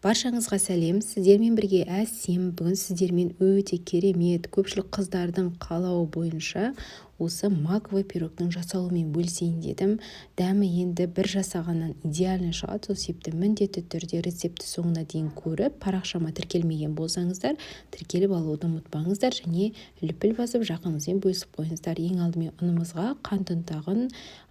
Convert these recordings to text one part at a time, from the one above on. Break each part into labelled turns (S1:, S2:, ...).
S1: Баршаңызға сәлем! Сіздермен бірге Әсем. Бүгін сіздермен өте керемет, көпшілік қыздардың қалауы бойынша осы маковый пирогтың жасалуымен бөлісейін дедім. Дәмі енді бір жасағаннан идеально шығады. Сол себепті міндетті түрде рецептті соңына дейін көріп, парақшама тіркелмеген болсаңыздар, тіркеліп алуды ұмытпаңыздар және лүпіл басып, жақыныңызбен бөлісіп қойыңыздар. Ең алдымен ұнымызға қант ұнтағын,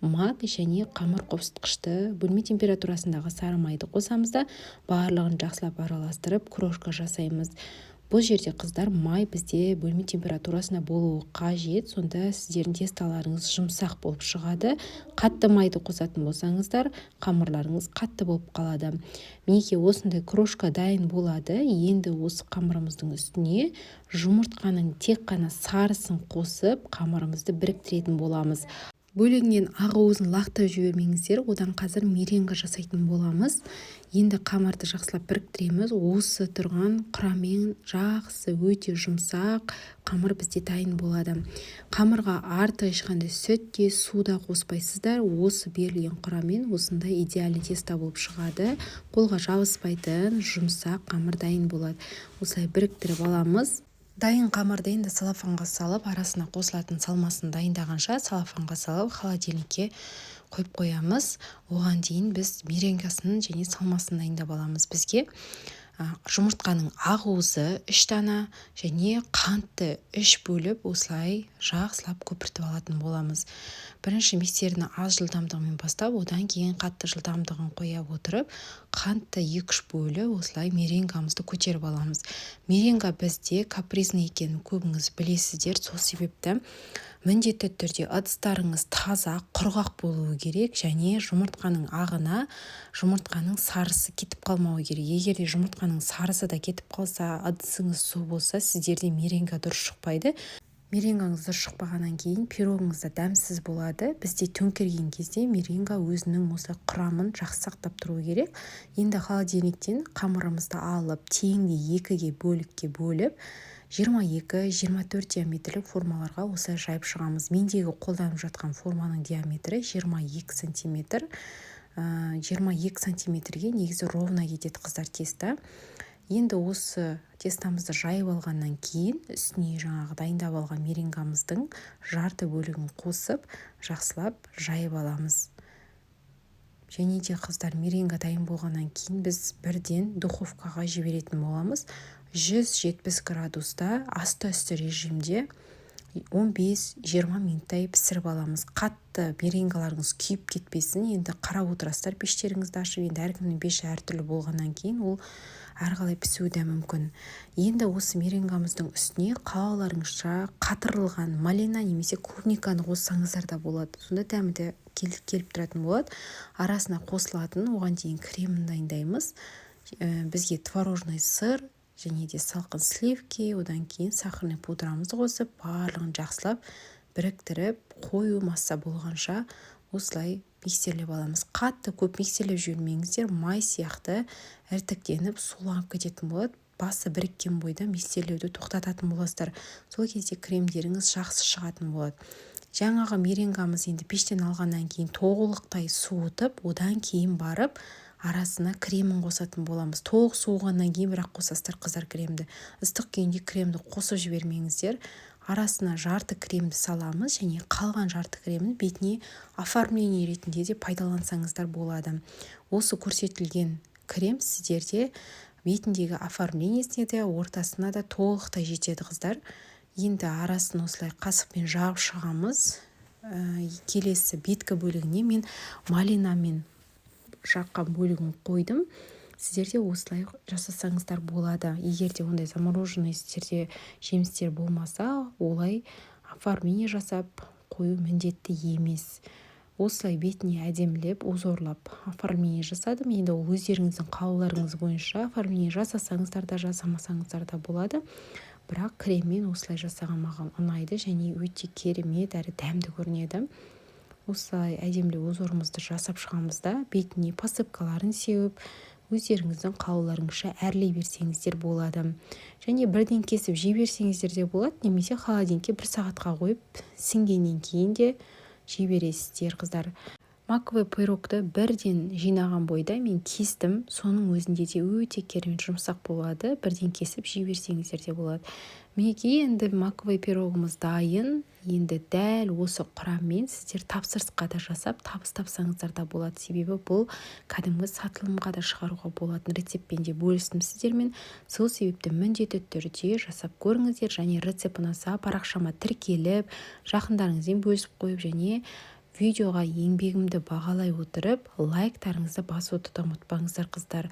S1: мак және қамыр қопсытқышты, бөлме температурасындағы сары майды қосамыз да, барлығын жақсылап араластырып, крошка жасаймыз. Бұл жерде, қыздар, май бізде бөлме температурасында болуы қажет, сонда сіздердің тестоларыңыз жұмсақ болып шығады. Қатты майды қосатын болсаңыздар, қамырларыңыз қатты болып қалады. Мінекей, осындай крошка дайын болады. Енді осы қамырымыздың үстіне жұмыртқаның тек қана сарысын қосып, қамырымызды біріктіретін боламыз. Бөлінген ақуызын лақтырып жібермеңіздер, одан қазір меренга жасайтын боламыз. Енді қамырды жақсылап біріктіреміз. Осы тұрған құраммен жақсы, өте жұмсақ қамыр бізде дайын болады. Қамырға артық ешқандай сүт те, су да қоспайсыздар. Осы берілген құраммен осындай идеальный тесто болып шығады. Қолға жабыспайтын жұмсақ қамыр дайын болады. Осылай біріктіріп аламыз. Дайын қамырды енді целлофанға салып, арасына қосылатын салмасын дайындағанша, целлофанға салып, холодильникке қойып қоямыз. Оған дейін біз меренгасын және салмасын дайындап аламыз. Бізге жұмыртқаның ақуызы 3 дана және қантты үш бөліп, осылай жақсылап көпіртіп алатын боламыз. Бірінші миксерді аз жылдамдығымен бастап, одан кейін қатты жылдамдығын қоя отырып, қантты екі-үш бөліп, осылай меренгамызды көтеріп аламыз. Меренга бізде капризный екенін көбіңіз білесіздер. Сол себепті міндетті түрде ыдыстарыңыз таза, құрғақ болуы керек және жұмыртқаның ағына жұмыртқаның сарысы кетіп қалмауы керек. Егер де жұмыртқаның сарысы да кетіп қалса, ыдысыңыз су болса, сіздерде меренга дұрыс шықпайды. Меренгаңыз дұрыс шықпағаннан кейін пирогыңыз да дәмсіз болады. Бізде төңкерген кезде меренга өзінің осы құрамын жақсы сақтап тұруы керек. Енді холодильниктен қамырымызды алып, теңдей екіге бөлікке бөліп, 22-24 диаметрлік формаларға осылай жайып шығамыз. Мендегі қолданып жатқан форманың диаметрі 22 сантиметр. 22 сантиметрге негізі ровно кетеді, қыздар, тесто. Енді осы тестомызды жайып алғаннан кейін, үстіне жаңағы дайындап алған меренгамыздың жарты бөлігін қосып, жақсылап жайып аламыз. Және де, қыздар, меренга дайын болғаннан кейін біз бірден духовкаға жіберетін боламыз. 170 градуста асты үсті режимде 15-20 минуттай пісіріп аламыз. Қатты меренгаларыңыз күйіп кетпесін, енді қарап отырасыздар пештеріңізді ашып. Енді әркімнің пеші әртүрлі болғаннан кейін, ол әрқалай пісуі де мүмкін. Енді осы меренгамыздың үстіне қалауларыңызша қатырылған малина немесе клубниканы қоссаңыздар да болады, сонда дәмі де келіп тұратын болады. Арасына қосылатын, оған дейін кремін дайындаймыз. Бізге творожный сыр және де салқын сливки, одан кейін сахарный пудрамызды қосып, барлығын жақсылап біріктіріп, қою масса болғанша осылай миксерлеп аламыз. Қатты көп миксерлеп жібермеңіздер, май сияқты іртіктеніп, суланып кететін болады. Басы біріккен бойда миксерлеуді тоқтататын боласыздар, сол кезде кремдеріңіз жақсы шығатын болады. Жаңағы меренгамыз енді пештен алғаннан кейін толықтай суытып, одан кейін барып арасына кремін қосатын боламыз. Толық суығаннан кейін бірақ қосасыздар, қыздар, кремді. Ыстық күйінде кремді қосып жібермеңіздер. Арасына жарты кремді саламыз және қалған жарты кремін бетіне оформление ретінде де пайдалансаңыздар болады. Осы көрсетілген крем сіздерде бетіндегі оформлениесіне де, ортасына да толықтай жетеді, қыздар. Енді арасын осылай қасықпен жағып шығамыз. Келесі беткі бөлігіне мен малинамен жаққан бөлігін қойдым. Сіздер де осылай жасасаңыздар болады. Егер де ондай замороженный сіздерде жемістер болмаса, олай оформление жасап қою міндетті емес. Осылай бетіне әдемілеп узорлап оформление жасадым. Енді ол өздеріңіздің қалауларыңыз бойынша, оформление жасасаңыздар да, жасамасаңыздар да болады. Бірақ креммен осылай жасаған маған ұнайды және өте керемет әрі дәмді көрінеді. Осылай әдемілеп узорымызды жасап шығамыз да, бетіне посыпкаларын сеуіп, өздеріңіздің қалауларыңызша әрлей берсеңіздер болады. Және бірден кесіп жей берсеңіздер де болады немесе холодильникке бір сағатқа қойып, сіңгеннен кейін де жей бересіздер, қыздар. Маковый пирогты бірден жинаған бойда мен кестім. Соның өзінде де өте керемет жұмсақ болады. Бірден кесіп жей берсеңіздер де болады. Мінекей, енді маковый пирогымыз дайын. Енді дәл осы құраммен сіздер тапсырысқа да жасап, табыс тапсаңыздар да болады, себебі бұл кәдімгі сатылымға да шығаруға болатын рецептпен де бөлістім сіздермен. Сол себепті міндетті түрде жасап көріңіздер және рецепт ұнаса, парақшама тіркеліп, жақындарыңызбен бөлісіп қойып және видеоға еңбегімді бағалай отырып, лайктарыңызды басуды да ұмытпаңыздар, қыздар.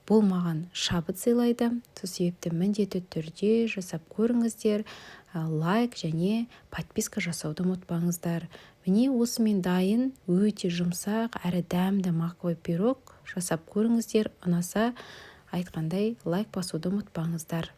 S1: Бұл маған шабыт сыйлайды. Сол себепті міндетті түрде жасап көріңіздер, лайк және подписка жасауды ұмытпаңыздар. Міне, осымен дайын өте жұмсақ әрі дәмді маковый пирог. Жасап көріңіздер, ұнаса, айтқандай, лайк басуды ұмытпаңыздар.